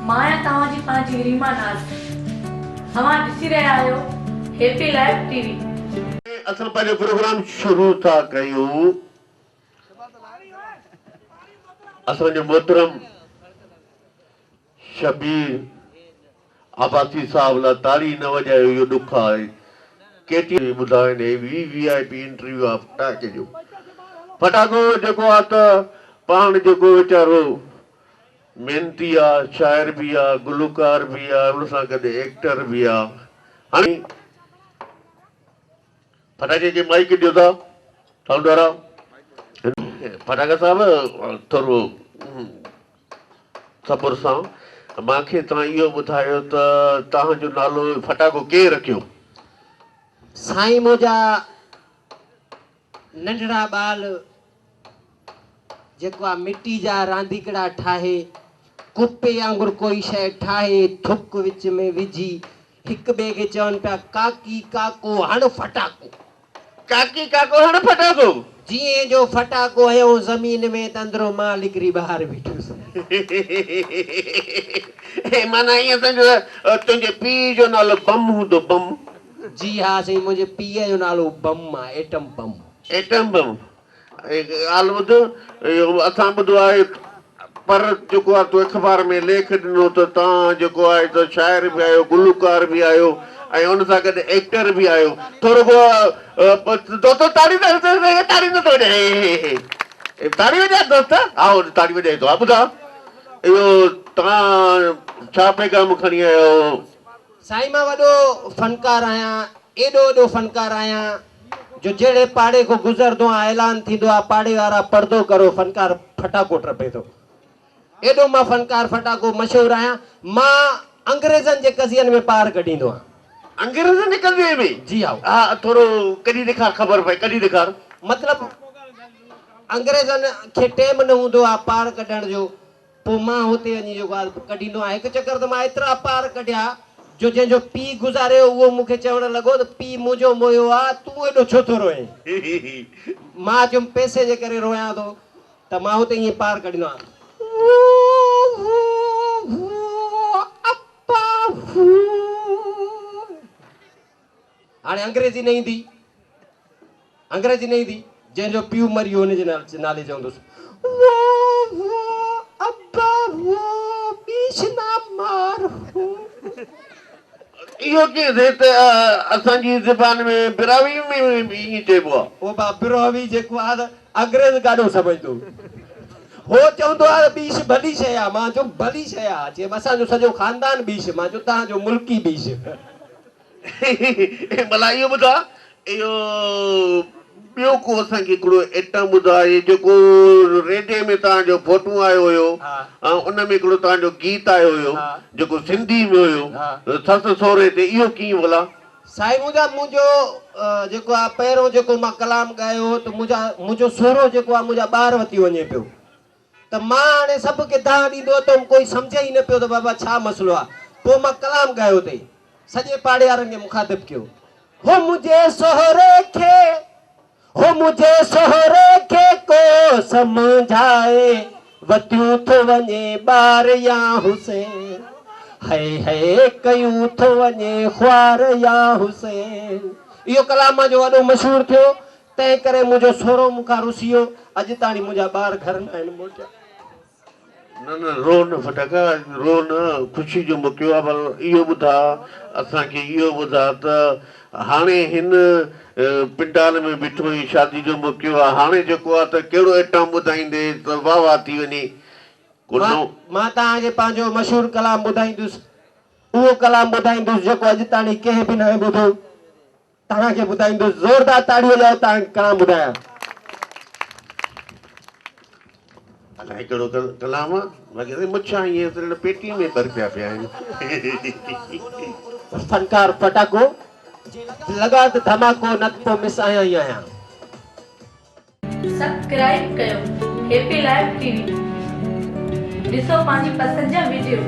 مان آهيان توهان جي پنهنجي ريما ناز. اوهان ڏسي رهيا آهيو هيپي لائيف ٽي وي. اسان پنهنجو پروگرام شروع ٿا ڪيون. اسان جو محترم شبير عباسي صاحب لا تاڙي نه وڄايو اهو ڏک آهي. ڪي ٽي وي ٻڌائين هي وي وي آء پي انٽرويو آ ڦٽاڪي جو ڦٽاڪو جيڪو آ ته پاڻ جيڪو ويچارو محنتي آ شاعر به آ گلوڪار به آ ان سان گڏ ايڪٽر به آ هاڻي ڦٽاڪي کي مائيڪ ڏيو ٿا سائونڊ وارا ڦٽاڪا صاحب ٿورو صبر سان مان کي توهان اهو ٻڌايو ته توهان جو نالو ڦٽاڪو ڪير رکيو؟ سائين منهنجا ننڍڙا ٻال جيڪو آ مٽي جا رانديڪڙا ٺاهي ڪپي آنگر ڪوئي شيء ٺاهي ٿڪ وچ ۾ وجهي هڪ ٻئي کي چون پيا ڪاڪي ڪاڪو هڻ ڦٽاڪو. ڪاڪي ڪاڪو هڻ ڦٽاڪو. جيئن جو ڦٽاڪو هنيو زمين ۾ ته اندرون مان نڪري ٻاهر بيٺس. معنيٰ ائين سمجهه ته تنهنجي پيء جو نالو بم هوندو بم. جي ها سائين منهنجي پيء جو نالو بم آ ايٽم بم. ايٽم بم ڳالهه ٻڌ، اهو اسان ٻڌو آهي پر جيڪو آهي تو اخبار ۾ ليک ڏنو ته توهان جيڪو آهي ته شاعر به آهيو، گلوڪار به آهيو ۽ ان سان گڏ ايڪٽر به آهيو. ٿورو ڪو دوستو تاڙي ته تاڙي نه ٿو وڄائي تاڙي وڄاء دوست آئو تاڙي وڄائي ٿو ها ٻڌاء اهو توهان ڇا پيغام کڻي آيا آهيو؟ سائين مان وڏو فنڪار آهيان، ايڏو وڏو فنڪار آهيان جو جهڙي پاڙي کان گذرندو آهيان اعلان ٿيندو آهي پاڙي وارا پردو ڪرو فنڪار ڦٽاڪو ٽپي ٿو. ايڏو مان فنڪار ڦٽاڪو مشهور آهيان. مان انگريزن جي قضين ۾ پار ڪڍيندو آهيان. انگريزن جي قضيي ۾؟ جي هائو. ها ٿورو ڪڍي ڏيکار خبر پئي ڪڍي ڏيکار. مطلب انگريزن کي ٽيم نه هوندو آهي پار ڪڍڻ جو. پوء مان هتي وڃي جيڪو آهي ڪڍيندو آهيان. هڪ چڪر ته مان ايترا پار ڪڍيا جو جنهن جو پيء گذاريو اهو مون کي چوڻ لڳو ته پيء منهنجو مويو آ، تون ايڏو ڇو ٿو روئين؟ مان چيم پئسي جي ڪري رويان ٿو ته مان هتي ائين پار ڪڍيندو آهيان. وو وو وو ابا وو. هاڻي انگريزي نه ايندي. انگريزي نه ايندي، جنهن جو پيء مري ويو ان جي نالي چوندس. وو وو ابا وو ٻيش نا مار هو. اهو ڪيئن ٿئي ته اسان جي زبان ۾ براهوي ۾ به ائين چئبو آ. او با براهوي جيڪو آ ته انگريز گاڏو سمجهندو. هو چوندو آ ته ٻيش ڀلي شيء آ. مان چيم ڀلي شيء آ. چيم اسان جو سڄو خاندان ٻيش. مان چيو توهان جو ملڪ ئي ٻيش. ڀلا اهو ٻڌاء اهو ٻيو ڪو اسان کي هڪڙو ائٽم ٻڌاء هي جيڪو ريڊيي ۾ توهان جو فوٽو آيو هيو ان ۾ هڪڙو توهان جو گيت آيو هيو جيڪو سنڌي ۾ هيو سس سهري تي اهو ڪيئن ڀلا. سائين منهنجا منهنجو جيڪو آ پهريون جيڪو مان ڪلام ڳايو هو ته منهنجا منهنجو سهرو جيڪو آ منهنجا ٻار وتي وڃي پيو ته مان هاڻي سڀ کي دانهن ڏيندو اٿم، ڪوئي سمجهي ئي نه پيو ته بابا ڇا مسئلو آ. پوء مان ڪلام ڳايو تي سڄي پاڙي وارن کي مخاطب ڪيو. هو منهنجي سهري کي، هو منهنجي سهري کي ڪو سمجهائي، وتيون ٿو وڃي ٻار يا حسين، هئي هئي ڪيون ٿو وڃي خوار يا حسين. اهو ڪلام منهنجو وڏو مشهور ٿيو. تنهن ڪري منهنجو سهرو مون کان رسي ويو، اڄ تاڻي منهنجا ٻار گهر ناهن موٽيا. نه نه رو نه ڦٽڪا رو نه خوشي جو موقعو آ پر اهو ٻڌاء اسان کي اهو ٻڌاء ته هاڻي هن پنڊال ۾ بيٺو آهين شادي جو موقعو آ هاڻي جيڪو آ ته ڪهڙو ائٽم ٻڌائيندي ته واهه واهه ٿي وڃي ڪو نئون. مان توهان کي پنهنجو مشهور ڪلام ٻڌائيندس اهو ڪلام ٻڌائيندس جيڪو اڄ تاڻي ڪنهن به ناهي ٻڌو. توهان کي ٻڌائيندس زوردار تاڙي وڄايو توهان کي ڪلام ٻڌايان. الائي ڪهڙو ڪلام آ باقي سائين مڇان ائين ته ڄڻ پيٽي ۾ ٻرپيا پيا آهن. فنڪار ڦٽاڪو لڳا ته ڌماڪو نه ته پوء مس آهيان ئي آهيان. سبسڪرائيب ڪيو هيپي لائيف ٽي وي ڏسو پنهنجي پسند جا وڊيو.